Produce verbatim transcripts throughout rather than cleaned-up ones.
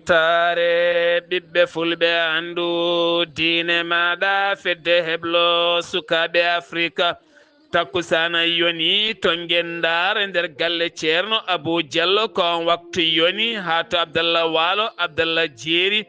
Ɓettaare ɓiɓɓe fulɓe, anndu diine maaɗa, fedde heblo sukaaɓe Afrika. Takkusaana yoni to Ngendaar e nder galle Ceerno Abuu Jallo, ko on waktu yoni haa to Abdallah Waalo, Abdallah Jeeri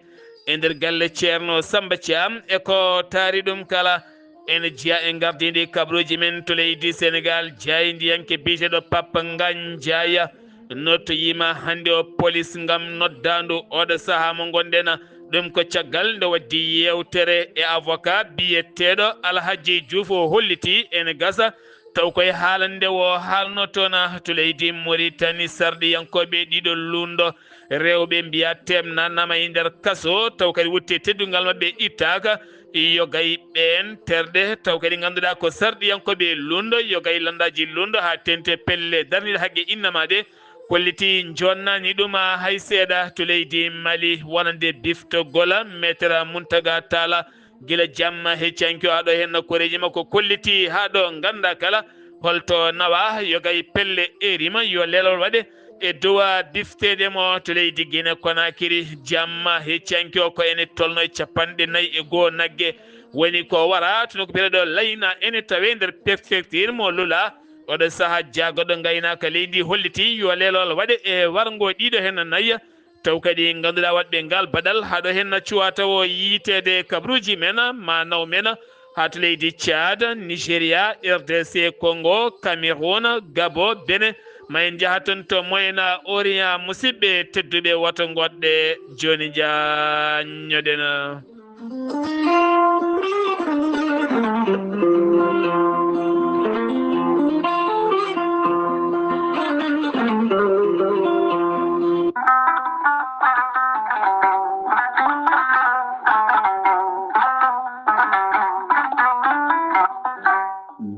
e nder galle Ceerno Samba Caam e ko taari ɗum kala. Ene jeyaa e ngardiindi kabaruuji men to leydi Senegaal, jaayndiyanke biyeteeɗo Papa Ngagne Ndiaye noddoyiima hannde o polis ngam noddaandu oɗo sahaa mo ngonɗen. Ɗum ko caggal nde waddi yeewtere e avocat biyeteeɗo Alhaji Diouf, o holliti ene gasa taw koye haalande o haalnotoona to leydi Mauritanie. Sarɗiyankooɓe ɗiɗo lundo rewɓe mbiya teemnanama e nder kaso, taw kadi wutte teddungal maɓɓe ittaaka. Yogay ɓeen terɗe, taw kadi ngannduɗaa ko sarɗiyankooɓe lundo, yogay landaaji lundo haa tente pelle darniiɗe haqqe innama ɗe, kolliti jonnani ɗum hay seeɗa to leydi Mali, wonande biftogol Maître Mountaga Talla gila jamma heccanki o. Haa ɗo henna koreeji makko kolliti haa ɗo ngannda kala holto nawa, yogay pelle erima yo leelol waɗe e dowa bifteede mo to leydi Guinée Conakry. Jamma heccanki o ko ene tolno e capanɗe nayi e goo nagge woni ko wara to nokku biyeteeɗo Layna ene tawe nder prefecture mo Lula. Oɗo saha jaagoɗo ngaynaaka leydi holliti yo leelol waɗe e warngo ɗiɗo hen nayya. Taw kadi ngannduɗaa waɗɓe ngal baɗal haɗo hen cuwa tawo yiiteede kabaruuji men ma naw men haa to leydi Tchad, Nigeria, R D C Congo, Cameroun, Gabon, Benin, ma en njaha toon to Moyen Orient. Musidɓe tedduɓe, woto ngoɗɗe jooni njaññoɗen.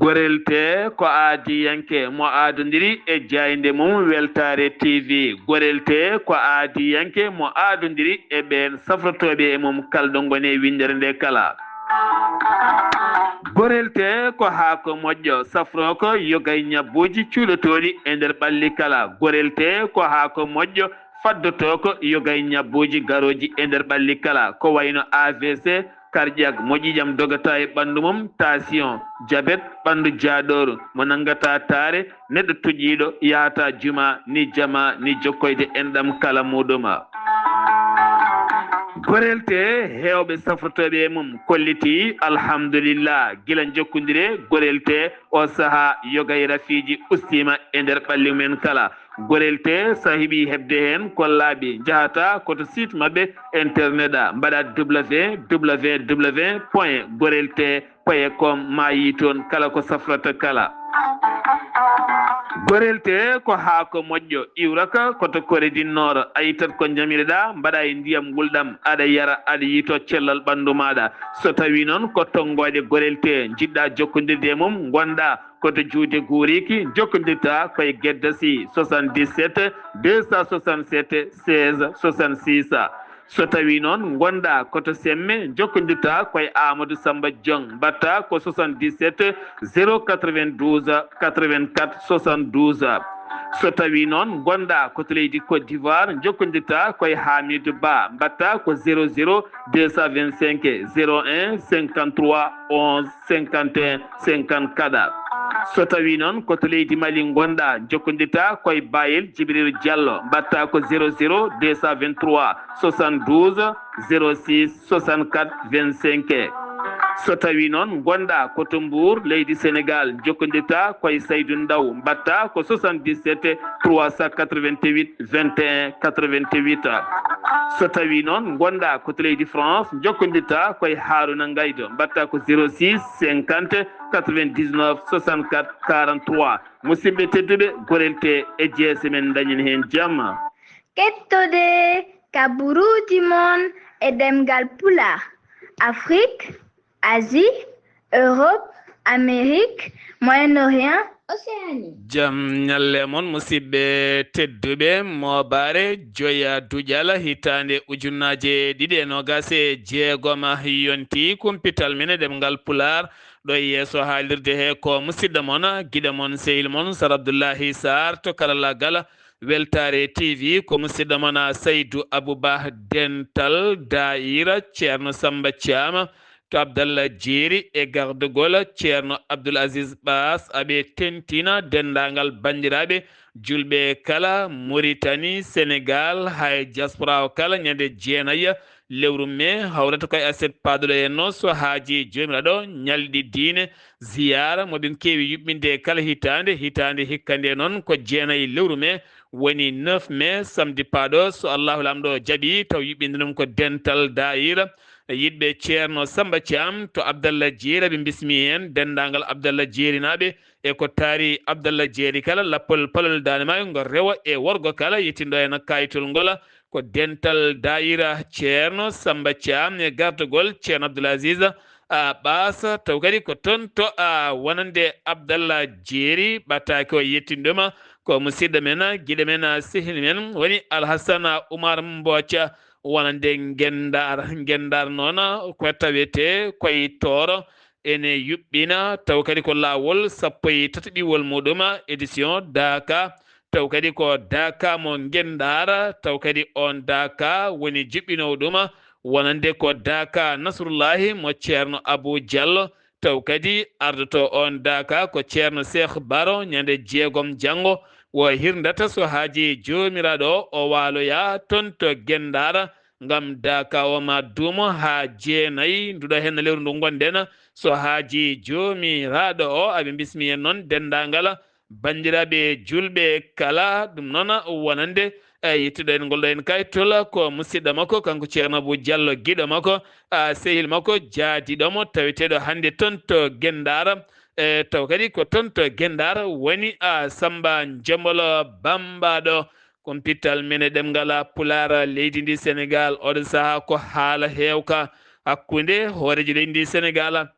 Gorel Tee ko aadiyanke mo aadondiri e jaaynde mum Weltaare T V. Gorel Tee ko aadiyanke mo aadondiri e ɓeen safrotooɓe e mum kalɗo ngoni e winndere nde kala. Gorel Tee ko haako moƴƴo, safroo ko yogay ñabbuuji cuuɗotooɗi e nder ɓalli kala. Gorel Tee ko haako moƴƴo, faddotoo ko yogay ñabbuuji garooji e nder ɓalli kala, ko wayno A V C, cardiaque, mo ƴiiƴam dogata e ɓanndu mum, tension, jabet, ɓanndu jaaɗooru, mo nanngata taare, neɗɗo toƴƴiiɗo, yahata juma, ni jama, ni jokkoyde enɗam kala muuɗum. Gorel Tee, heewɓe safrotooɓe e mum kolliti, alhamdulillah, gila jokkondire Gorel Tee, o sahaa yogay rafiiji ustiima e nder ɓalli men kala. Gorel Tee, so a heɓii heɓde heen ko laaɓi, njahata ko to site maɓɓe internet a, mbaɗa W W W point gorel tee point com, ma yii toon kala ko safrata kala. Gorel Tee ko haako moƴƴo, iwraka ko to Corée du Nord, a ittat ko njamireɗaa, mbaɗa e ndiyam ngulɗam, aɗa yara, aɗa yiito cellal ɓanndu maaɗa. So tawii noon ko tonngooje Gorel Tee njiɗɗaa jokkondirde e mum, ngonɗaa ko to juuɗe guuriiki, jokkondirta ko e Gedda Sy, soixante-dix-sept deux cent soixante-sept seize soixante-six. So tawii noon ngonɗaa ko to Semme, jokkondirta ko e Amadou Samba Dieng, mbaɗta ko soixante-dix-sept zéro quatre-vingt-douze quatre-vingt-quatre soixante-douze. So tawii noon ngonɗaa ko to leydi Côte d'Ivoire, jokkondirta ko e Hamidou Ba, mbaɗta ko zéro zéro deux cent vingt-cinq zéro un cinquante-trois onze cinquante et un cinquante-quatre. So tawii noon ko to leydi Mali ngonɗaa, jokkondirta ko e Bayel Djibril Diallo, mbaɗta ko zéro zéro deux cent vingt-trois soixante-douze zéro six soixante-quatre vingt-cinq. So tawii noon ngonɗaa ko to Mbour, leydi Senegaal, jokkondirta ko e Saydou Ndaw, mbaɗta ko soixante-dix-sept trois cent quatre-vingt-huit vingt et un quatre-vingt-huit. So tawii noon ngonɗaa ko to leydi France, jokkondirta ko e Harouna Ngaydo, mbaɗta ko zéro six cinquante quatre-vingt-dix-neuf soixante-quatre quarante-trois. Musidɓe tedduɓe, Gorel Tee e G S M en dañen heen jamma. Kettode kabaruuji mon e ɗemngal Pulaar, Afrique, Asie, Europe, Amérique, Moyen-Orient, Océanie. Jam ñalle mon, musidɓe tedduɓe. Mooɓaare joya duƴal hitaande ujunnaaje ɗiɗi e noogaas e jeegom yonti kumpital men e ɗemngal Pulaar. Ɗo e yeeso haalirde he ko musidɗo mon, giɗo mon, sehil mon, Sar Abdullahi Sarr to karallagal. Weltaare T V, ko musidɗo mon Saydu Abu Bah, dental daayira Ceerno Samba Caama to Abdallah Jeeri, e gardugol Ceerno Abdul Aziz Baas. Aɓe tentina denndaangal banndiraaɓe julɓe kala, Muritani, Senegaal, hay diaspora o kala, ñande jeenayi lewru mee, hawrata ko e aset paaduɗo en o, so haaji Joomiraaɗo, ñalɗi diine, ziyaara mo ɓen keewi yuɓɓinde kala hitaande, hitaande hikka nde noon ko jeenayi lewru mee, woni neuf mai, samedi paaɗo, so Allahu Laamɗo jaɓi, taw yuɓɓinde ɗum ko dental daayira yiɗɓe Ceerno Samba Caam to Abdallah Jeeri. Ɓe mbismi heen denndaangal Abdallah Jeerinaaɓe e ko taari Abdallah Jeeri kala, lappol palol daande maayo ngo rewo e worgo kala, yettindo heen kayitol ngol, ko dental daayira Ceerno Samba Caam e gardagol Ceerno Abdul Aziz, a, Ɓaasa, taw kadi ko toon to, a, wonande Abdallah Jeeri, ɓataake o yettinɗo ma, ko musidɗo men, giɗo men, sehil men, woni Alhasan Umar Mbooca, wonande Ngendaar. Ngendaar noon, ko tawetee koye Tooro, ene yuɓɓina, taw kadi ko laawol sappo e tataɓiwol muɗum, édition Daaka, taw kadi ko Daaka mo Ngendaar, taw kadi oon Daaka woni juɓɓinoowo ɗum, wonande ko Daaka Nasrullahi mo Ceerno Abu Jallo, taw kadi ardoto oon Daaka ko Ceerno Seex Baro, ñande jeegom janngo, wo hirndata so haaji Joomiraaɗo o waaloya toon to Ngendaar, ngam Daaka o ma duumo haa jeenayi, nduɗo heen lewru ndu ngonɗen, so haaji Joomiraaɗo o. Aɓe mbismi en noon denndaangal banndiraaɓe julɓe kala, ɗum noon wonande, e yettuɗo en ngol ɗo en kayitol, ko musidɗo makko, kanko Ceerno Abu Jallo, giɗo makko, a, sehil makko, jaadiiɗo mo, taweteeɗo hannde toon to Ngendaar, e taw kadi ko toon to Ngendaar woni, a, Samba Jombolo Bambaɗo, kumpital men e ɗemngal Pulaar leydi ndi Senegaal. Oɗo sahaa ko haala heewka hakkunde hooreejo leydi ndi Senegaal,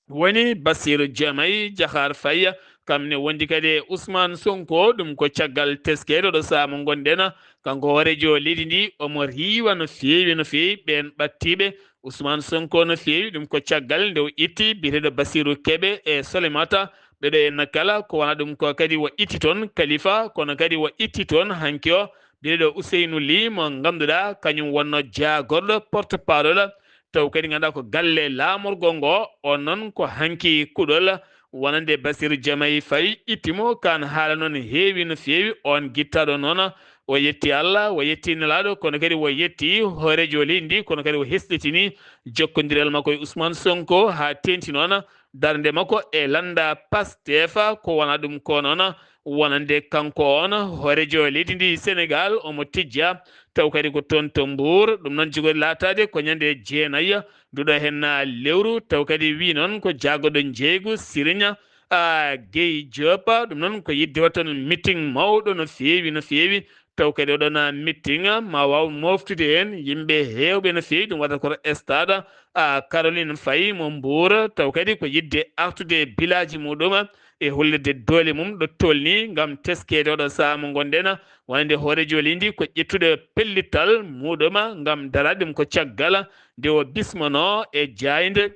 woni Bassirou Diomaye Diakhar Faye, kam ne wondi kadi e Ousmane Sonko, ɗum ko caggal teskeede oɗo sahaa mo ngonɗen. Kanko hooreejo leydi ndi, omo riiwa no feewi, no feewi ɓeen ɓattiiɓe Ousmane Sonko no feewi. Ɗum ko caggal nde o itti biyeteeɗo Bassirou Kebe e Solimata, ɓeɗo en kala ko wona ɗum ko kadi o itti toon Kalifa, kono kadi o itti toon hanki o biyeteeɗo Ousseynou Ly, mo ngannduɗaa kañum wonno jaagorɗo, porte-parole, taw kadi ngannduɗaa ko galle laamorgo ngo, on noon ko hanki kuɗol wonande Bassirou Diomaye Faye itti mo. Kaan haala noon heewi no feewi, oon gittaɗo noon, o yetti Allah, o yetti Nelaaɗo, kono kadi o yetti hooreejo leydi ndi, kono kadi o hesɗitini jokkondiral makko e Ousmane Sonko, haa teeŋti noon darnde makko e lannda Pastef, ko wona ɗum ko noon wonande kanko on hooreejo leydi ndi Senegaal, omo tijja, taw kadi ko toon to Mbuur. Ɗum noon jogori laataade ko ñande jeenayi nduɗo heen lewru, taw kadi wi noon ko jaagoɗo njeeygu Siriña, a, Guèye Diop. Ɗum noon ko yidde waɗa toon meeting mawɗo no feewi, no feewi. Taw kadi oɗon meeting ma waaw moftude heen yimɓe heewɓe no feewi. Ɗum waɗata ko to stade, a, Caroline Faye mo Mbuur. Taw kadi ko yidde artude bilaaji muɗum e hollirde doole mum ɗo tolni ngam teskeede oɗo sahaa mo ngonɗen. Wonande hooreejo leydi ndi ko ƴettude pellital muɗum ngam daraade ɗum ko caggal nde o bismanoo e jaaynde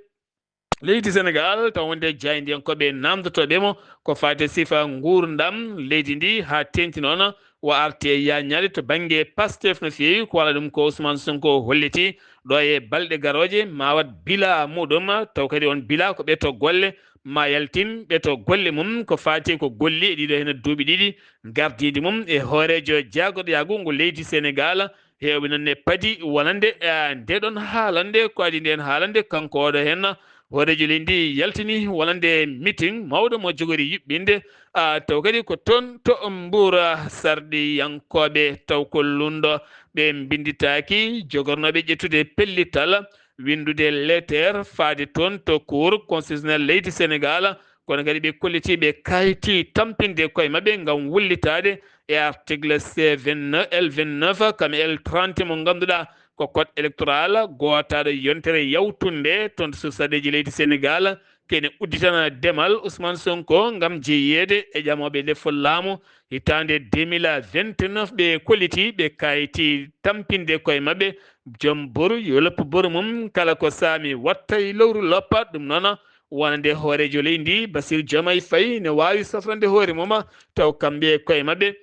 leydi Senegaal, taw wonde jaayndiyankooɓe naamndotooɓe mo ko faati e sifa nguurndam leydi ndi, haa teeŋti noon o arti e yaañaade to bannge Pastef no feewi, ko wona ɗum ko Ousmane Sonko holliti ɗo e balɗe garooje, ma waɗ bila muɗum, taw kadi on bila ko ɓeto golle, ma yaltin ɓeto golle mum, ko faati ko golli e ɗiɗo heen duuɓi ɗiɗi ngardiiɗi mum e hooreejo jaagoɗoyaagu ngu leydi Senegaal. Heewɓe noon ne padi wonande, eh, nde ɗon haalande, ko adi nden haalande, kanko oɗo heen hooreejo leydi ndi yaltini wonande meeting mawɗo mo jogori yuɓɓinde, ah, taw kadi ko toon to Mbuur, ah, sarɗiyankooɓe taw ko lunndo ɓe mbinnditaaki, jogornooɓe ƴettude pellital, winndude letter faade toon to Cour constitutionnelle leydi Senegaal, kono kadi ɓe kolliti ɓe kayti tampinde koye maɓɓe ngam wullitaade e article C vingt-neuf, L vingt-neuf, kam L trente mo ngannduɗaa ko code électoral, gootaɗo yontere yawtunde toon to suusadeeji leydi Senegaal, kene udditana demal Ousmane Sonko ngam jeyeede e ƴamooɓe lefol laamu hitaande deux mille vingt-neuf. Ɓe kolliti ɓe kayti tampinde koye maɓɓe, joom boru yo loppu boru mum, kala ko saami watta e lowru loppa. Ɗum noon wonande hooreejo leydi ndi, Bassirou Diomaye Faye, ne waawi safrande hoore mum, taw kamɓe e koye maɓɓe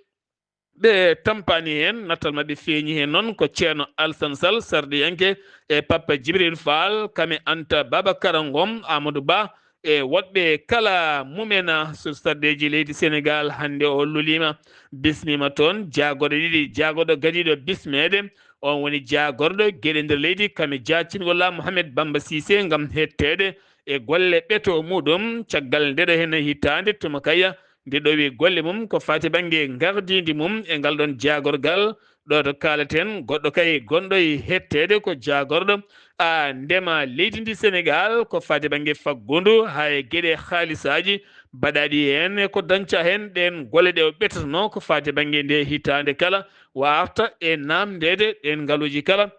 Ɓe tampaani heen, nattal maɓɓe feeñi heen noon ko Ceerno Alsan Sal, sarɗiyanke, e Papa Jibril Faal, Kame Anta, Babakara Ngom, Amadou Ba, e woɗɓe kala mumen sur sarɗeeji leydi Senegaal. Hannde o loliima, bismiima toon jaagorɗe ɗiɗi. Jaagorɗo gadiiɗo bismeede, oon woni jaagorɗo geɗe nder leydi, Kame Dia, cingol laamu Mohamed Bamba Cissé, ngam hetteede e golle ɓeto muuɗum. Caggal ndeɗo heen hitaande, tuma kaya nde ɗowi golle mum ko faati bannge ngardiindi mum e ngal ɗoon jaagorgal. Ɗo to kaalaten, goɗɗo kay gonɗo e hetteede ko jaagorɗo a ndema leydi ndi Senegaal, ko faati bannge faggundu, haa e geɗe haalisaaji baɗaaɗi heen, e ko dañca heen ɗeen golle ɗe o ɓettatnoo ko faati bannge nde hitaande kala, wa arta e naamndeede ɗeen ngaluuji kala.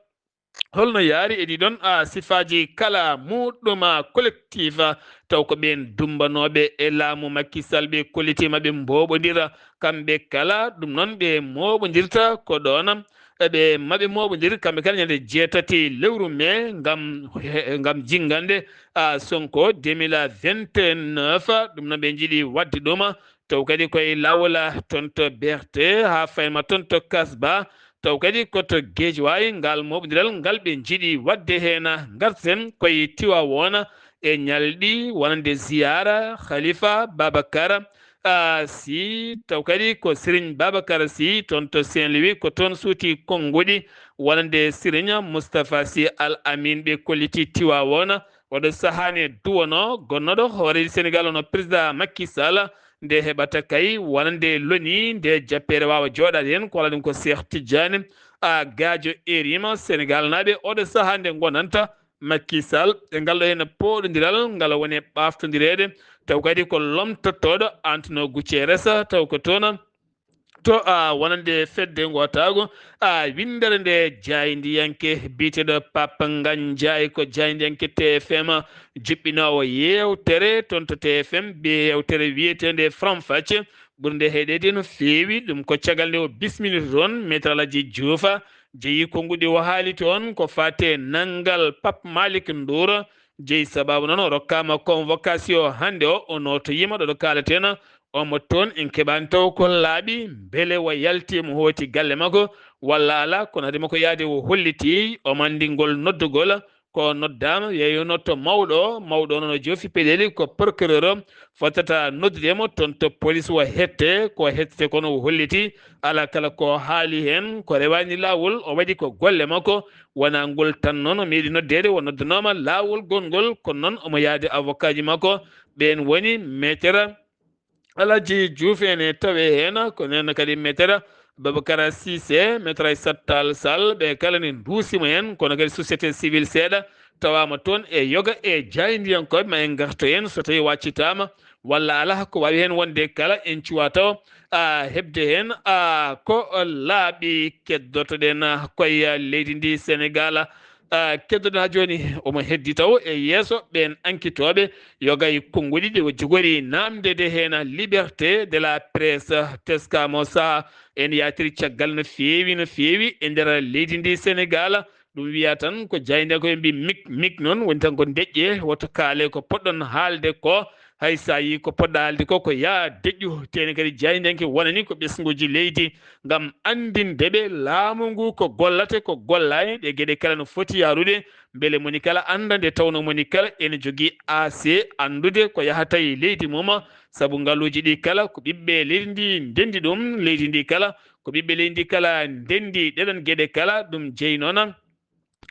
Holno yaari e ɗiɗon a sifaaji kala muuɗum a collectif, taw ko ɓeen dumbanooɓe e laamu Macky Sall ɓe kollitiima ɓe mbooɓondira kamɓe kala? Ɗum noon ɓe mooɓondirta ko ɗoon, e ɓe maɓe mooɓondir kamɓe kala ñande jeetati lewru mee ngam he-, ngam jinngande a Sonko deux mille vingt-neuf. Ɗum noon ɓe njiɗi waɗde ɗum taw kadi koye laawol, ah, toon to Berte, haa fayma toon to Kasba, taw kadi ko to Guédiawaye, ngal mooɓondiral ngal ɓe njiɗi waɗde heen. Ngarten koye Tiwaawoon e ñalɗi wonande ziyaara Khalifa Babacar, ah, Sy, taw kadi ko Serigne Babacar Sy toon to Saint-Louis, ko toon suuti konnguɗi wonande Serigne Moustapha Sy Al Amin ɓe kolliti Tiwaawoon. Oɗo sahaa ne duwono gonnooɗo hooreejo Senegaal, hono président Macky Sall, nde heɓata kay wonande loni nde jappeere waawa jooɗaade heen, ko walla ɗum ko Cheikh Tidiane a Gadio. Erima Senegaal naaɓe, oɗo sahaa nde ngonanta Macky Sall e ngal ɗo heen pooɗondiral ngal woni ɓaaftondireede, taw kadi ko lomtottooɗo Antonio Guterres, taw ko toon to, a, wonande fedde ngootaagu, a, winndere nde jaayndiyanke biyeteeɗo Papa Ngagne Ndiaye, ko jaayndiyanke T F M, juɓɓinoowo yeewtere toon to T F M, bi-, yeewtere wiyeteende Faram Facce, ɓurnde heɗeede no feewi. Ɗum ko caggal nde o bismini toon Maître Aladji Diouf, jeyi konnguɗi o haali toon ko faate nanngal Pape Malick Ndour, jeyi sababu noon o rokkaama convocation hannde o, o nootoyiima ɗo ɗo kaalaten. Omo toon en keɓaani taw ko laaɓi, mbele o yalti mo hooti galle makko walla alaa, kono hade makko yahde o holliti omo anndi ngol noddugol. Ko noddaama, yeeyo notto mawɗo o, mawɗo o noon o joofi peɗeeli ko procureur o, fotata noddude mo toon to police o hette, ko hettete kono o holliti alaa kala ko haali heen, ko rewaani laawol, o waɗi ko golle makko. Wonaa ngol tan noon o meeɗi noddeede, o noddanooma laawol gongol, kono noon omo yahde avocat ji makko, ɓeen woni Maître Aladji Diouf en e tawi heen, ko noon kadi Maître Babacar Cissé, Maître Aissata Tall Sall, ɓe kala ne nduusi mo heen, kono kadi société civile seeɗa tawaama toon e yoga e jaayndiyankooɓe, ma en ngartu heen so tawii waccitaama walla alaa, ko waawi heen wonde kala en cuwaa taw a heɓde heen a ko laaɓi. Keddoto-ɗen koye leydi ndi Senegaal, a, keddoɗen haa jooni, omo heddi taw e yeeso ɓeen ankitooɓe, yoga e konnguɗi ɗi o jogori naamndeede heen Liberté de la Presse. Teskaama o sahaa, en yaatiri caggal no feewi, no feewi e nder leydi ndi Senegaal. Ɗum wiyaa tan ko jaayndiyankooɓe mbi mik, mik noon woni tan ko deƴƴe, woto kaale ko poɗɗon haalde ko. Hay so a yii ko poɗɗa haalde ko, ko yaa deƴƴu. Teeni kadi jaayndiyanke wonani ko ɓesnguuji leydi ngam anndinde ɓe laamu ngu ko gollata, ko gollaani, ɗe geɗe kala no foti yaarude, mbele moni kala annda nde tawnoo moni kala ene jogii A C anndude ko yahata e leydi mum, sabu ngaluuji ɗi kala ko ɓiɓɓe leydi ndi ndenndi ɗum, leydi ndi kala ko ɓiɓɓe leydi ndi kala ndenndi ɗeɗon geɗe kala. Ɗum jeyi noon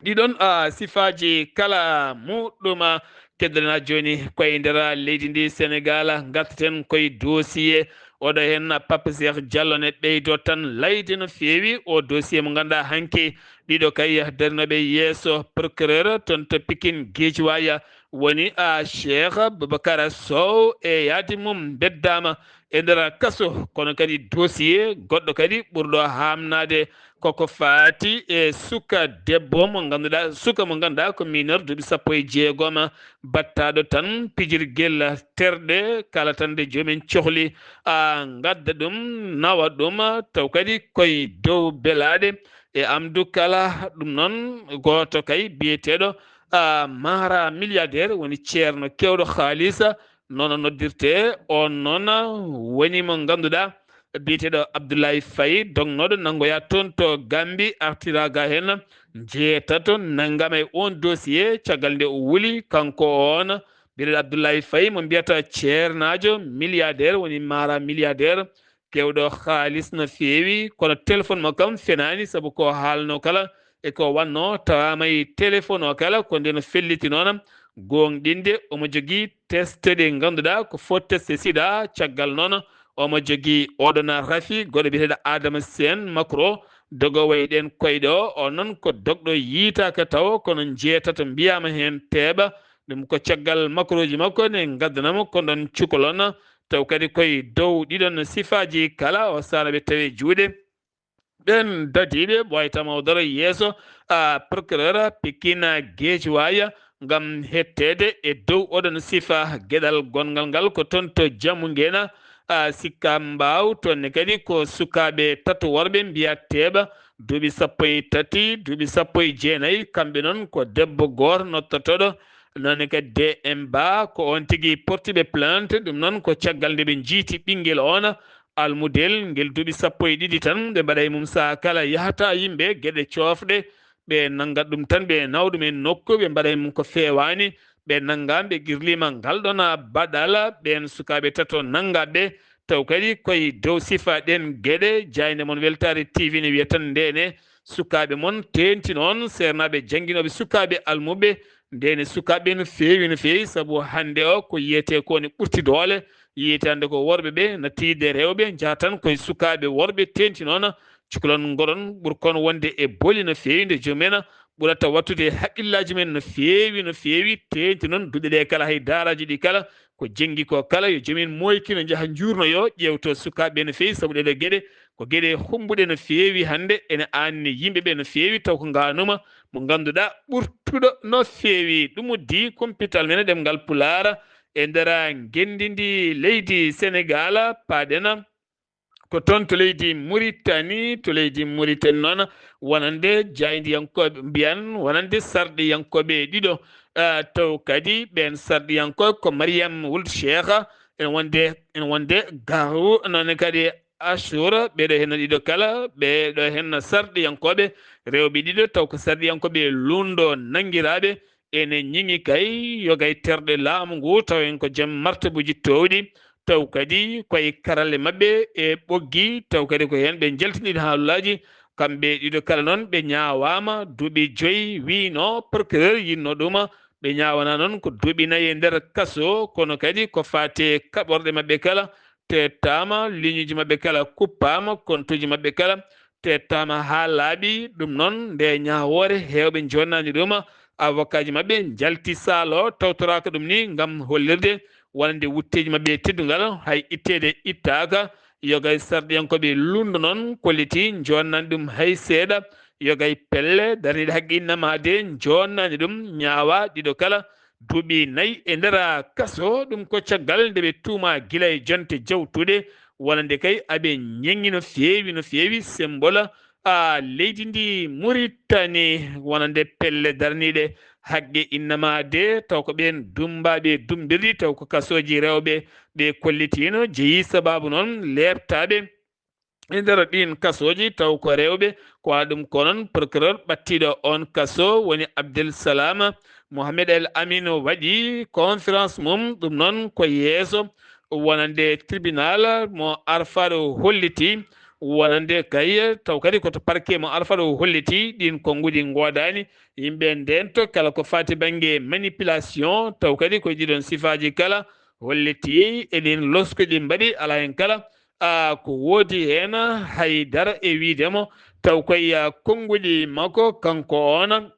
ɗiɗon, a, sifaaji kala muɗɗum, a, keddoɗen haa jooni koye nder leydi ndi Senegaal. Ngartaten koye dossier oɗo heen, Pape Cheikh Diallo ne ɓeydo tan layde no feewi. O dossier mo ngannduɗaa hanki ɗiɗo kay darinooɓe yeeso procureur toon to Pikine Guédiawaye woni, a, Cheikh Boubacar Sow e yaade mum beddaama e nder kaso, kono kadi dossier goɗɗo kadi ɓurɗo haamnaade koko faati e suka debbo mo ngannduɗaa, suka mo ngannduɗaa ko mineur duuɓi sappo e jeegom, battaaɗo tan pijirgel terɗe, kala tan nde joomen cohli, a, ngadda ɗum, nawa ɗum, taw kadi koye dow belaaɗe. E amdu kala ɗum noon, gooto kay biyeteeɗo, a, Mara milliardaire woni ceerno keewɗo haalisa, noon o noddirtee. On noon woni mo ngannduɗaa, biyeteeɗo Abdoulaye Faye, dognooɗo nanngoyaa toon to Gambie, artiraa ga heen jeetato, nanngama e oon dossier, caggal nde o wuli, kanko oon, biyeteeɗo Abdoulaye Faye, mo mbiyata ceernaajo, milliardaire, woni Mara milliardaire, keewɗo haalis no feewi, kono téléphone mo kam fenaani, sabu ko haalnoo kala e ko wannoo, tawaama e téléphone o kala, ko nde no felliti noon, gooŋɗinde, omo jogii test ɗe ngannduɗaa ko fo test sida, caggal noon, omo jogii oɗona rafi, goɗɗo biyeteeɗo Adama Seen, makro, dogo wayi ɗen koyɗe o, o noon ko dogɗo yiitaaka taw, kono njeetato mbiyaama heen teeɓa, ɗum ko caggal makroji makko ne ngaddanamo ko ɗon cukalon, taw kadi koye dow ɗiɗon sifaaji kala, o saana ɓe tawi juuɗe. Ɓen dadiiɓe ɓooyta mawdoro yeeso, a, procureur Pikine Guédiawaye ngam hetteede e dow oɗon sifa geɗal gonngal ngal ko toon to Jammu Ngena, a, Sicap Mbao, toon ne kadi ko sukaaɓe tato worɓe mbiyateeɓe duuɓi sappo e tati, duuɓi sappo e jeenayi, kamɓe noon ko debbo gooto nottotooɗo, noon ne kadi D M Ba, ko oon tigi portiiɓe plainte, ɗum noon ko caggal nde ɓe njiiti ɓinngel oon, almudel ngel duuɓi sappo e ɗiɗi tan, ɓe mbaɗa e mum sahaa kala yahata yimɓe geɗe coofɗe, ɓe nanngat ɗum tan, ɓe nawa ɗum e nokku, ɓe mbaɗa e mum ko feewaani, ɓe nannga, ɓe qirliima ngal ɗon baɗal, ɓeen sukaaɓe tato nanngaɓe, taw kadi koye dow sifa ɗeen geɗe, jaaynde mon Weltaare T V ne wiya tan ndene, sukaaɓe mon teenti noon, seernaaɓe jannginooɓe sukaaɓe almuɓe, ndene sukaaɓe no feewi, no feewi, sabu hannde o ko yiyetee ko ne ɓurti doole, yiyetee hannde ko worɓe ɓe na tiyde rewɓe, njaha tan koye sukaaɓe worɓe teenti noon, cukalon ngoɗon ɓurkon wonde e boli no feewi, nde joomum en ɓurata wattude e haqqillaaji men no feewi, no feewi, teenti noon duɗe ɗe kala, hay daaraaji ɗi kala, ko jenngi ko kala, yo joomum en moyki no njaha njuurnoyo, ƴeewto sukaaɓe no feewi, sabu ɗeɗo geɗe ko geɗe hummbuɗe no feewi hannde, ene aanni yimɓe ɓe no feewi, taw ko ngaanuma mo ngannduɗaa ɓurtuɗo no feewi. Ɗum uddi kumpital men e ɗemngal Pulaar e nder ngenndi ndi leydi Senegaal, paaɗen ko toon to leydi Muritani, to leydi Muritani noon, wonande jaayndiyankooɓe mbiyan, wonande sarɗiyankooɓe ɗiɗo, ah, taw kadi ɓeen sarɗiyankooɓe ko Mariam Wuld Cheikh, ene wonde, ene wonde Garu, noon kadi Achour, ɓeeɗo heen ɗiɗo kala, ɓeeɗo heen sarɗiyankooɓe rewɓe ɗiɗo, taw ko sarɗiyankooɓe lundo nanngiraaɓe, ene ñiŋi kay yogay terɗe laamu ngu, taw en ko joom martabuuji toowɗi, taw kadi koye karalle maɓɓe e ɓoggi, taw kadi ko heen ɓe njaltiniiɗo haalulaaji. Kamɓe ɗiɗo kala noon ɓe ñaawaama duuɓi joyi, wiino procureur yinno ɗum ɓe ñaawana noon ko duuɓi nayi e nder kaso, kono kadi ko faati e kaɓorɗe maɓɓe kala, tettaama, liñuuji maɓɓe kala kuppaama, kontuuji maɓɓe kala tettaama haa laaɓi. Ɗum noon, nde ñaawoore heewɓe njonnaani ɗum, avocatji maɓɓe njalti saalo, tawtoraaka ɗum ni ngam hollirde wonande wutteeji maɓɓe teddungal, hay itteede ittaaka. Yogay sarɗiyankooɓe lundo noon kolliti njonnaani ɗum hay seeɗa. Yogay pelle darniiɗe haqqe innama de njonnaani ɗum, ñaawa ɗiɗo kala duuɓi nayi e nder kaso. Ɗum ko caggal nde ɓe tuuma gila e jonte jawtuɗe, wonande kay aɓe ñeŋi no feewi, no feewi, semmbola, a, leydi ndi Muritani, wonande pelle darniiɗe haqqe innama de, taw ko ɓeen dummbaaɓe dummbirɗi, taw ko kasooji rewɓe ɓe kollitiino, jeyi sabaabu noon leeptaaɓe e nder ɗiin kasooji, taw ko rewɓe, ko waɗa ɗum ko noon procureur ɓattiiɗo oon kaso woni Abdel Salam Mohamed El Amin waɗi conférence mum, ɗum noon ko yeeso wonande tribunal mo Arafat o holliti, wonande kay taw kadi ko to parquet mo Arafat o holliti ɗiin konnguɗi ngoodaani, yimɓe ndeen to kala ko faati bannge manipulation, taw kadi ko ɗiɗon sifaaji kala holliti e ɗiin losko ɗi mbaɗi, alaa heen kala a, ko woodi heen hay dara e wiyde mo, taw koye, a, konnguɗi makko kanko oon,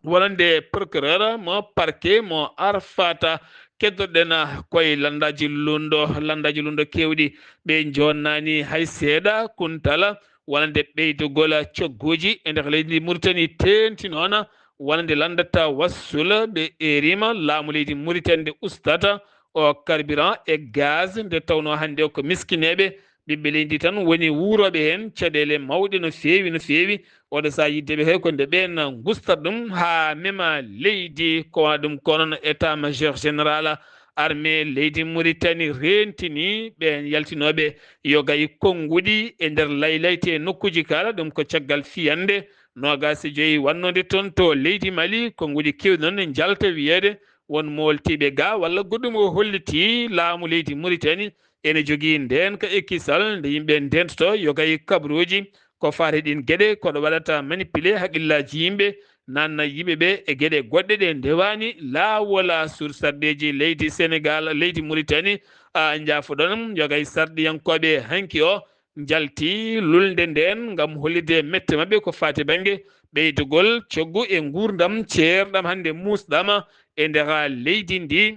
wonande procureur mo parquet mo Arafat. Keddoɗen, a, koye lanndaaji lundo, lanndaaji lundo keewɗi, ɓe njonnaani hay seeɗa. Kuntal wonande ɓeydugol cogguuji e nder leydi Muritani teenti noon, wonande lanndata wassul ɓe eeriima laamu leydi Muritani nde ustata o carburant e gaz, nde tawnoo hannde o ko miskineeɓe, ɓiɓɓe leydi tan woni wuurooɓe heen, caɗeele mawɗe no feewi, no feewi. Oɗo sahaa yiddeeɓe kay ko nde ɓeen ngustat ɗum haa mema leydi, ko wa ɗum ko noon état major général Armée leydi Mauritanie reentinii ɓeen yaltinooɓe yogay konnguɗi e nder laylayti e nokkuuji kala. Ɗum ko caggal fiyannde noogaas e joy wannode toon to leydi Mali. Konnguɗi keewɗi noon ne njalta wiyeede won mooltiiɓe ga walla goɗɗum o hollitii laamu leydi Mauritanie ene jogii ndeenka e kisal nde yimɓe ndeentoto yogay kabaruuji ko faati ɗiin geɗe, kono waɗata manipuler haqqillaaji yimɓe, naatna yimɓe ɓe e geɗe goɗɗe ɗe ndewaani laawol. Sursarɗeeji leydi Senegaal, leydi Mauritanie, a, njaafoɗon, yogay sarɗiyankooɓe hanki o njalti lulnde ndeen ngam hollitde mette maɓɓe ko faati bannge ɓeydugol coggu e nguurndam ceerɗam hannde muusɗam e nder leydi ndi.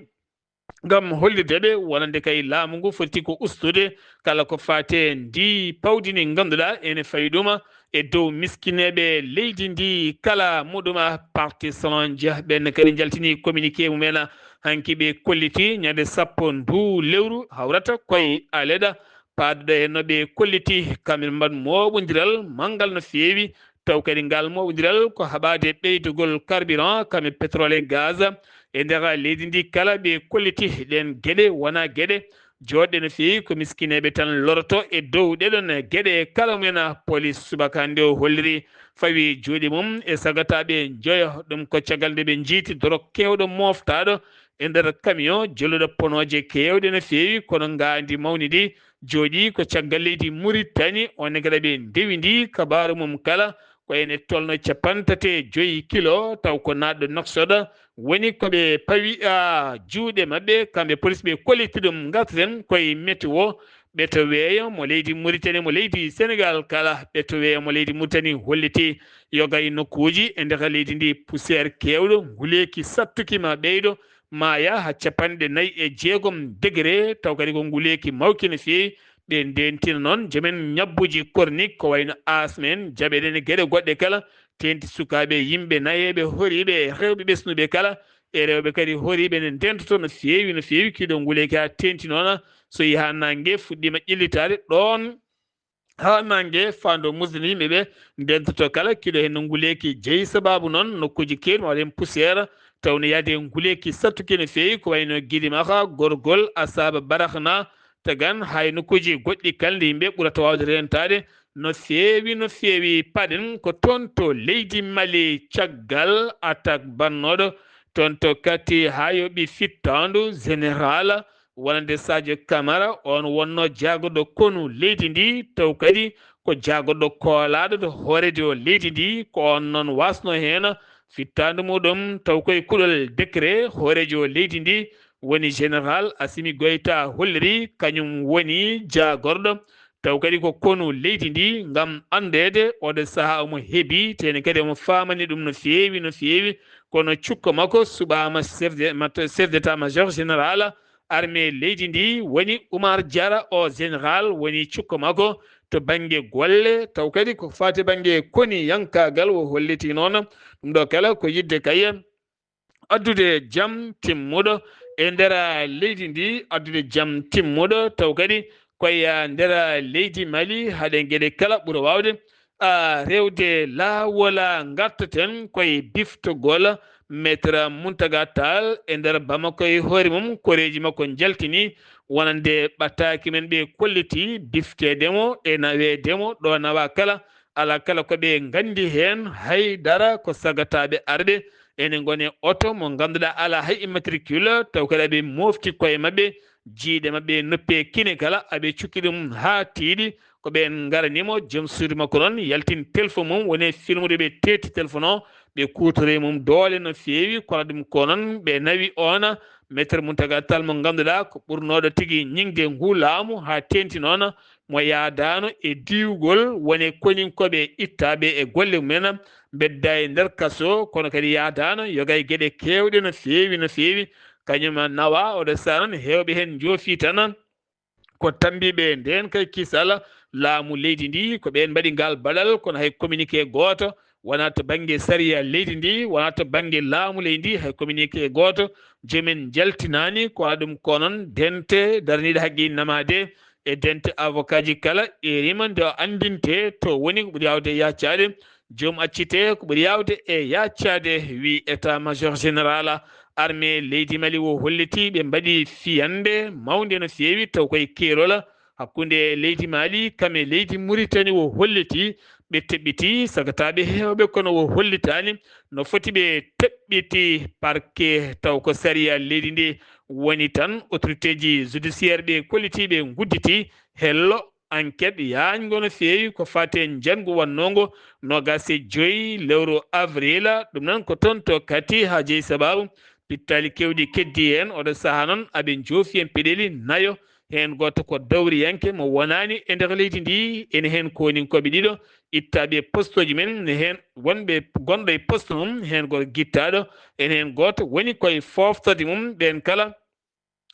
Ngam hollirde ɓe wonande kay laamu ngu foti ko ustude kala ko faati e ndi pawdi ndi ngannduɗaa ene fawi ɗum e dow miskineeɓe leydi ndi kala muɗum. Parti Solange ɓeen kadi njaltini communiqué mumen hanki, ɓe kolliti ñande sappo ndu lewru hawrata koye aleɗa paaduɗo e no ɓe kolliti kamɓe mbaɗ mooɓondiral manngal no feewi. Taw kadi ngal mooɓondiral ko haɓaade ɓeydugol carburant, kamɓe pétrole e gaz e nder leydi ndi kala. Ɓe kolliti ɗeen geɗe wona geɗe jooɗɗe no feewi, ko miskineeɓe tan loroto e dow ɗeɗon geɗe. Kala mum en police subaka hannde o holliri fawi juuɗe mum e sagataaɓe njoyo. Ɗum ko caggal nde ɓe njiiti dorog keewɗo mooftaaɗo e nder camion jolluɗo ponooje keewɗe no feewi, kono ngaandi mawni ndi jooɗii ko caggal leydi Mauritanie. On ne kadi ɓe ndewi ndi kabaaru mum kala ko ene tolno capanɗe tati e joyi kilo, taw ko naatɗo Nouakchott woni ko ɓe pawi, a, juuɗe maɓɓe, kamɓe police ɓe kolliti ɗum. Ngartaten koye météo, ɓeto weeyo mo leydi Mauritanie, mo leydi Senegaal kala, ɓeto weeyo mo leydi Mauritanie holliti yogay nokkuuji e nder leydi ndi poussière keewɗo, nguleeki sattuki ma ɓeydo, maaya haa capanɗe nayi e jeegom degré, taw kadi ko nguleeki mawki no feewi. Ɓe ndeentina noon joomen ñabbuuji kornik ko wayno asma en, jaɓeɗen e geɗe goɗɗe kala, teenti sukaaɓe, yimɓe, nayeeɓe, horiiɓe e rewɓe ɓesnuɓe kala, e rewɓe kadi horiiɓe ne ndeentoto no feewi, no feewi. Kiiɗo nguleeki haa teenti noon, so yaha naange fuɗɗiima ƴellitaade ɗoon, haa naange faando musde no yimɓe ɓe ndeentoto kala. Kiiɗo heen no nguleeki jeyi sabaabu noon nokkuuji keewɗi ma waɗen poussière, taw no yahde nguleeki sattuki no feewi, ko wayno Gidimaxa, Gorgol, Asaaba, Baraxna, Tagan, hay nokkuuji goɗɗi kala nde yimɓe ɓurata waawde reentaade no feewi, no feewi. Paɗen ko toon to leydi Mali, caggal attaque bannooɗo toon to Kati haa yoɓi fittaandu général wonande Sadio Camara, on wonno jaagorɗo konu leydi ndi, taw kadi ko jaagorɗo koolaaɗo to hooreejo leydi ndi, ko on noon wasno heen fittaandu muɗum, taw koye kuɗol décret hooreejo leydi ndi woni général Assimi Goïta holliri, kañum woni jaagorɗo, taw kadi ko konu leydi ndi, ngam anndeede oɗo sahaa omo hebi, tene kadi omo faamani ɗum no feewi, no feewi. Kono cukko makko suɓaama chef de, mat-, chef d'état-major général armée leydi ndi, woni Oumar Diarra, o général woni cukko makko to bannge golle, taw kadi ko faati bannge koniyankaagal o holliti noon. Ɗum ɗo kala ko yiɗde kay addude jam timmuɗo e nder leydi ndi, addude jam timmuɗo taw kadi koye nder leydi Mali, haɗe geɗe kala ɓura waawde, a, rewde laawol. Ngartaten koye biftogol Maître Mountaga Tall e nder Bamako e hoore mum, koreeji makko njaltini wonande ɓataaki men ɓe kolliti bifteede mo e naweede mo ɗo nawa kala. Alaa kala ko ɓe nganndi heen hay dara, ko sagataaɓe arɓe ene ngoni e oto mo ngannduɗaa alaa hay immatricule, taw kadi aɓe mofti koye maɓɓe, jiiɗe maɓɓe, noppi e kine kala, aɓe cukki ɗum haa tiiɗi. Ko ɓeen ngarani mo, joom suudu makko noon yaltini téléphone mum, woni e filmude ɓe teeti téléphone o, ɓe kuutori e mum doole no feewi, kono ɗum ko noon ɓe nawi oon Maître Mountaga Tall mo ngannduɗaa ko ɓurnooɗo tigi ñiŋde nguu laamu haa teenti noon, mo yaadaano e diwgol woni koninkooɓe ittaaɓe e golle mumen, mbedda e nder kaso, kono kadi yaadaano yoga e geɗe keewɗe no feewi, no feewi. Kañum nawa oɗo saha noon, heewɓe heen njoofi tan ko tammbiiɓe ndeen kay kisal laamu leydi ndi, ko ɓeen mbaɗi ngal baɗal, kono hay communiqué gooto wonaa to bannge sariya leydi ndi, wonaa to bannge laamu leydi ndi, hay communiqué gooto joomen njaltinaani. Ko waɗa ɗum ko noon dente daraniiɗo haqqe namaade e dente avocat ji kala erima nde o anndinte to woni ko ɓuri yaawde e yaccaade, joom accite ko ɓuri yaawde e yaccaade, wi état major général Armée leydi Mali o holliti ɓe mbaɗi fiyande mawnde no feewi, taw koye keerol hakkunde leydi Mali kam e leydi Mauritanie o holliti ɓe teɓɓiti sagataɓe heewɓe, kono o hollitaani no foti ɓe teɓɓiti parquet, taw ko sariya leydi ndi woni tan. Autorité ji judiciaire ɓe kolliti ɓe ngudditi hello enquête yaajngo no feewi ko fate njanngu wannongo noogas e joyi lewru avril. Ɗum noon ko toon to kati haa jeyi sababu pittaali keewɗi keddi heen. Oɗo sahaa noon aɓe njoofi heen peɗeeli nayo, heen gooto ko dawriyanke mo wonaani e nder leydi ndi. Ene heen koninkooɓe ɗiɗo ittaaɓe e postooji men, ne heen wonɓe gonɗo e poste mum, heen gooto gittaaɗo, ene heen gooto woni koye fooftorde mum. Ɓeen kala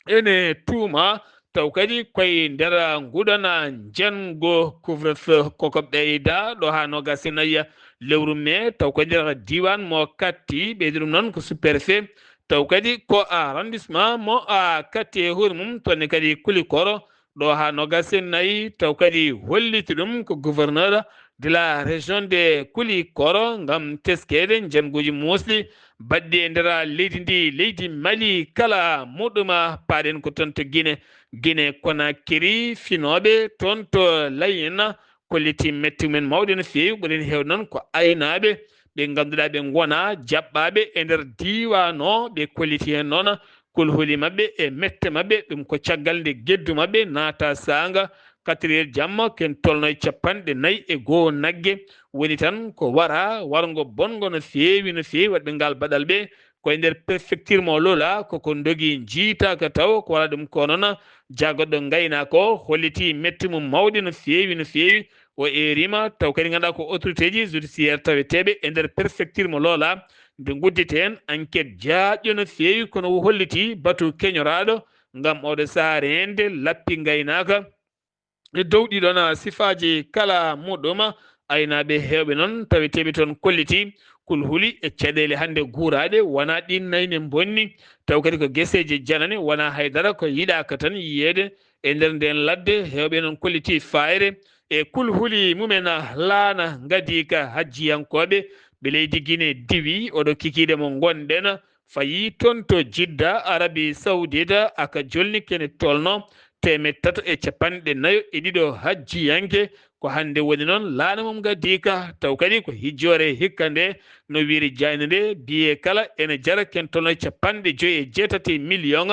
ene tuuma taw kadi koye nder nguɗana njanngo couvre-feu koko ɓeyda ɗo haa noogas e nayi lewru mai, taw koye nder diiwaan mo Kati, ɓeydi ɗum noon ko sous-préfet, taw kadi ko arrondissement mo a Kati e hoore mum, toon ne kadi Kulikoro ɗo haa noogas e nayi, taw kadi holliti ɗum ko gouverneur de la région de Kulikoro ngam teskeede njannguuji muusɗi baɗɗi e nder leydi ndi, leydi Mali kala muɗuma. Paaɗen ko toon to Guinée, Guinée Conakry, finooɓe toon to Layena kolliti metti mumen mawɗe no feewi. Ɓuri heen heewde noon ko aynaaɓe ɓe ngannduɗaa ɓe ngona jaɓɓaaɓe e nder diiwaan o, ɓe kolliti heen noon kulhuli maɓɓe e mette maɓɓe. Ɗum ko caggal nde geddu maɓɓe naata saanga quatre heures jamma, ken tolno e capanɗe nayi e goo nagge. Woni tan ko wara, warngo bonngo no feewi, no feewi. Waɗɓe ngal baɗal ɓe koye nder préfecture mo Lola, koko ndogi njiitaaka taw, ko wala ɗum ko noon jaagoɗo ngaynaako holliti metti mum mawɗi no feewi, no feewi. O eerima taw kadi ngannduɗaa ko autorité ji judiciaire taweteeɓe e nder préfecture mo Lola, nde ngudditi heen enquête jaaƴɗo no feewi, kono o holliti batu keñoraaɗo ngam oɗo sahaa reende lappi ngaynaaka e dow ɗiɗon sifaaji kala muɗum. Aynaaɓe heewɓe noon taweteeɓe toon kolliti kulhuli e caɗeele hannde guuraaɗe, wonaa ɗiin nayi ne mbonni, taw kadi ko geseeje janane, wonaa hay dara, ko yiɗaaka tan yiyeede e nder ndeen ladde. Heewɓe noon kolliti faayre e kulhuli mumen laana ngadiika hajjiyankooɓe ɓe leydi Guinée diwi, oɗo kikiiɗe mo ngonɗen fayi toon to Jidda, Arabie Saoudite, aka jolni kene tolno teemeɗɗe tato e capanɗe nayo e ɗiɗo hajjiyanke. Ko hannde woni noon laana mum ngadiika, taw kadi ko hijjoore hikka nde, no wiiri jaaynde nde, biyee kala ene jara ken tolno e capanɗe joyi e jeetati million,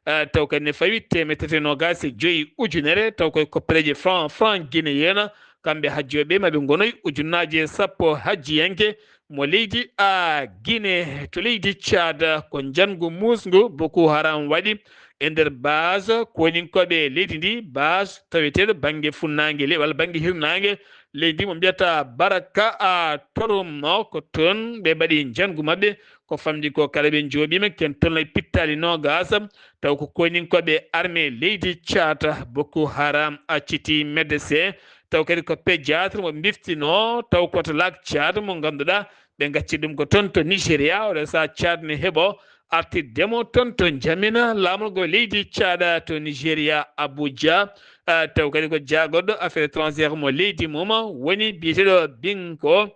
eh, taw kadi ne fawi teemeɗɗe tati e noogaas e joyi ujunere, taw koye koppereeje franc, franc guinéen, kamɓe hajjooɓe maɓe ngonoy ujunnaaje sappo hajjiyanke mo leydi a Guinée. To leydi Tchad ko njanngu muusngu Boko Haram waɗi e nder base koninkooɓe leydi ndi, base taweteeɗo bannge funnaange le-, walla bannge hirnaange leydi mo mbiyata Baraka a Torum. Ko toon ɓe mbaɗi njanngu maɓɓe, ko famɗi ko kala ɓe njooɓiima ken tolno e pittaali noogaas, taw ko koninkooɓe armée leydi Tchad Boko Haram acciti médecin, taw kadi ko pédiatre mo mbiftinoo, taw ko to lac Tchad mo ngannduɗaa ɓe ngacci ɗum ko toon to Nigéria. Oɗo sahaa Tchad ne heɓo artirde mo toon to Njamina laamorgo leydi Tchad to Nigéria Abuja. Ah, taw kadi ko jaagoɗo affaire étrangère mo leydi mum woni biyeteeɗo Binko.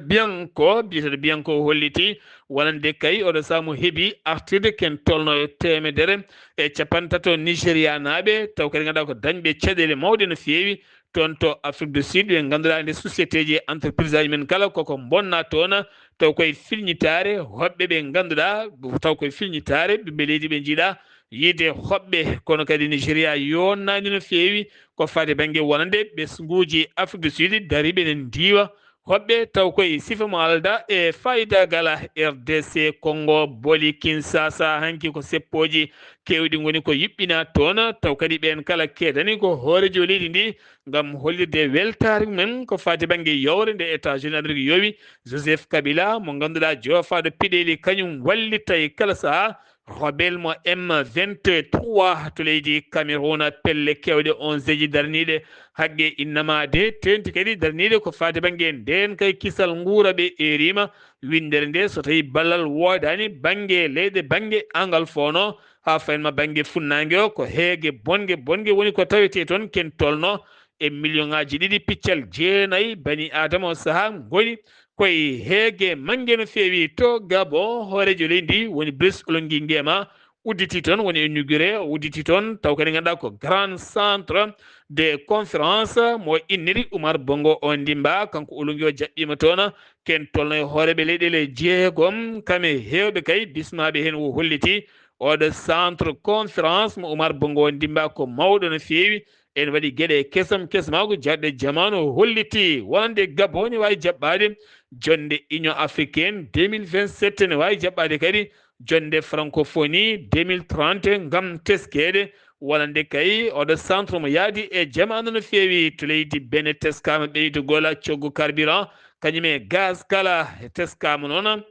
Bianco, biyeteeɗo Bianco o holliti wonande kay oɗo sahaa mo heɓi artirde ken tolno e teemedere e capanɗe tato Nigérianaaɓe, taw kadi ngannduɗaa ko dañɓe caɗeele mawɗe no feewi toon to Afrique du Sud, ɓe ngannduɗaa nde société ji e entreprise aji men kala koko mbonna toon, taw koye filñitaare hoɓɓe ɓe ngannduɗaa, taw koye filñitaare ɓiɓɓe leydi ɓe njiɗa yiide hoɓɓe, kono kadi Nigéria yonnaani no feewi ko faati bannge wonande ɓesnguuji Afrique du Sud dariiɓe ene ndiiwa hoɓɓe, taw koye sifa mo aldaa e faayidagal. R D C Congo boli Kinshasa, hanki ko seppooji keewɗi ngoni ko yuɓɓinaa toon, taw kadi ɓeen kala keedani ko hooreejo leydi ndi ngam hollirde weltaare mum en ko faati bannge yowre nde États-Unis Amérique yowi Joseph Kabila, mo ngannduɗaa joofaaɗo peɗeeli kañum wallita e kala sahaa. Rebelle mo M vingt-trois to leydi Cameroun, pelle keewɗe onzeji darniiɗe haqqe innamaade, teeŋti kadi darniiɗe ko faati bannge ndeen kay kisal nguura ɓe eeriima winndere nde, so tawii ballal woodaani bannge leyɗe bannge Angalfono, haa fayin ma bannge funnaange o, ko heege bonge bonge woni ko tawetee toon, ken tolno e million ŋaaji ɗiɗi piccal jeenayi bani Aadama o sahaa ngoni koye heege mannge no feewi to Gabon. Hooreejo leydi ndi woni Brice Oligui Nguema udditi toon, woni inauguré, o udditi toon taw kadi ngannduɗaa ko grand centre de conférence mo inniri Oumar Bongo Ondimba. Kanko Oligui o jaɓɓiima toon ken tolno e hooreeɓe leyɗeele jeegom, kam e heewɓe kay bismaaɓe heen. O holliti oɗo centre conférence mo Oumar Bongo Ondimba ko mawɗo no feewi. En waɗi geɗe kesam kesamaagu jaɗɗe jamaanu. O holliti wonande Gabon ne waawi jaɓɓaade jonnde Union africaine deux mille vingt-sept, ne waawi jaɓɓaade kadi jonnde francophonie deux mille trente ngam teskeede wonande kay oɗo centre mo yaadi e jamaanu no feewi. To leydi Benin teskaama ɓeydugol coggu carburant, kañum e gaz kala, teskaama noon.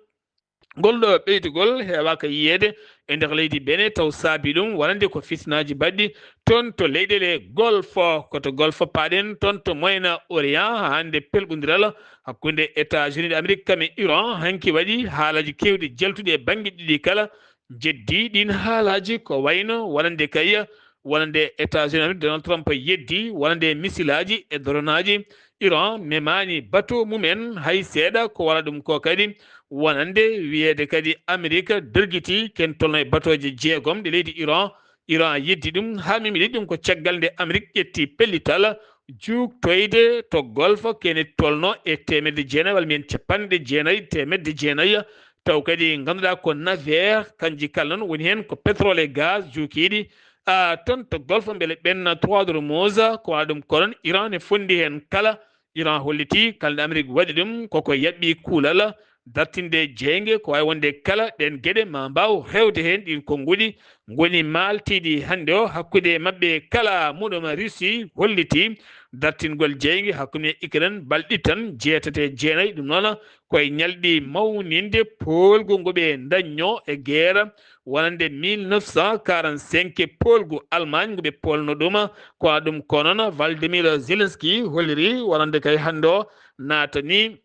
Ngol ɗo ɓeydugol heewaaka yiyeede e nder leydi Benin, taw saabi ɗum wonande ko fitinaaji baɗɗi toon to leyɗeele Golfe. Ko to Golfe paaɗen, toon to Moyen Orient, haa hannde pelɓondiral hakkunde États-Unis d'Amérique kam e Iran hanki waɗi haalaaji keewɗi jaltuɗi e bannge ɗiɗi kala. Njeddi ɗiin haalaaji ko wayno wonande kay wonande États-Unis Amérique, Donald Trump yeddi wonande misilaaji e doronaaji Iran memaani bateau mumen hay seeɗa. Ko wala ɗum ko kadi wonande wiyeede kadi Amérique dergiti ken tolno e bateau ji jeegom ɗi leydi Iran. Iran yeddi ɗum haa memi ɗum ko caggal nde Amérique ƴetti pellital juuktoyde to Golfe kene tolno e teemedde jeenayi walla mbiyen capanɗe jeenayi teemedde jeenayi. Taw kadi ngannduɗaa ko navire, kanji kala noon woni heen ko pétrole e gaz juukiiɗi, a, toon to Golfe, mbele ɓen Trois d'Ormuz, ko wona ɗum ko noon Iran ne fondi heen kala. Iran holliti kala nde Amérique waɗi ɗum koko yaɓɓi kuulal dartinde jeynge, ko waawi wonde kala ɗeen geɗe ma mbaaw rewde heen. Ɗiin konnguɗi ngoni maaltiiɗi hannde o hakkunde maɓɓe kala. Muɗum Russie holliti dartingol jeynge hakkunde Ukraine balɗe tan jeetati e jeenayi. Ɗum noon koye ñalɗi mawninde poolgu ngu ɓe dañnoo e guerre wonande mille neuf cent quarante-cinq, poolgu Allemagne ngu ɓe poolno ɗum. Ko ɗum ko noon Vladimir Zelensky holliri wonande kay hannde o naatani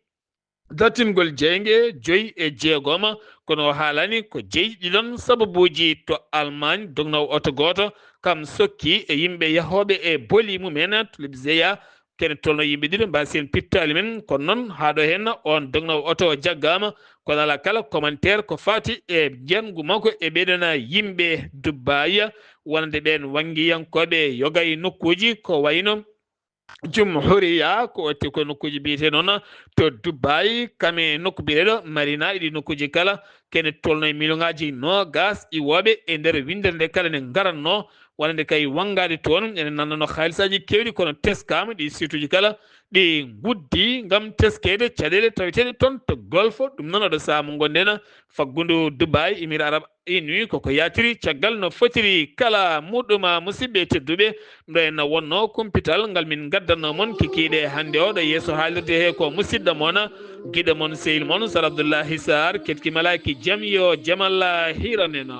dartingol jeynge joyi e jeegom, kono o haalani ko jeyi ɗiɗon sababuuji. To Allemagne, dognoowo oto gooto kam sokki e yimɓe yahooɓe e boli mumen to Leipzig, kene tolno yimɓe ɗiɗo mbaasi heen pittaali men. Kono noon haa ɗo heen on dognoowo oto o jaggaama, kono alaa kala commentaire ko faati e janngu makko e ɓeeɗon yimɓe Dubaay wonande ɓeen wanngiyankooɓe yoga e nokkuuji ko wayno Jumhuriya, ko watti ko nokkuuji mbiyetee noon to Dubai, kam e nokku biyeteeɗo Marina, e ɗi nokkuuji kala, kene tolno e miliyoŋaaji noogas iwooɓe e nder winndere nde kala nde ngaratnoo, wonande kay wanngaade toon. Ene nannanoo haalisaaji keewɗi, kono teskaama ɗi sirtuuji kala ɗi nguddi ngam teskeede caɗeele taweteeɗe toon to Golfe. Ɗum noon, oɗo sahaa mo ngonɗen, faggudu Dubai, Émirats Arabes Unis, koko yaatiri caggal no fotiri kala muɗum. Musidɓe tedduɓe, ɗo en wonno kumpital ngal min ngaddanno mon kikiiɗe hannde o ɗo yeeso haalirde he ko musidɗo mon, giɗo mon, sehil mon, Sar Abdullahi Sar, ketki malaaki jam yo jamal hiran en.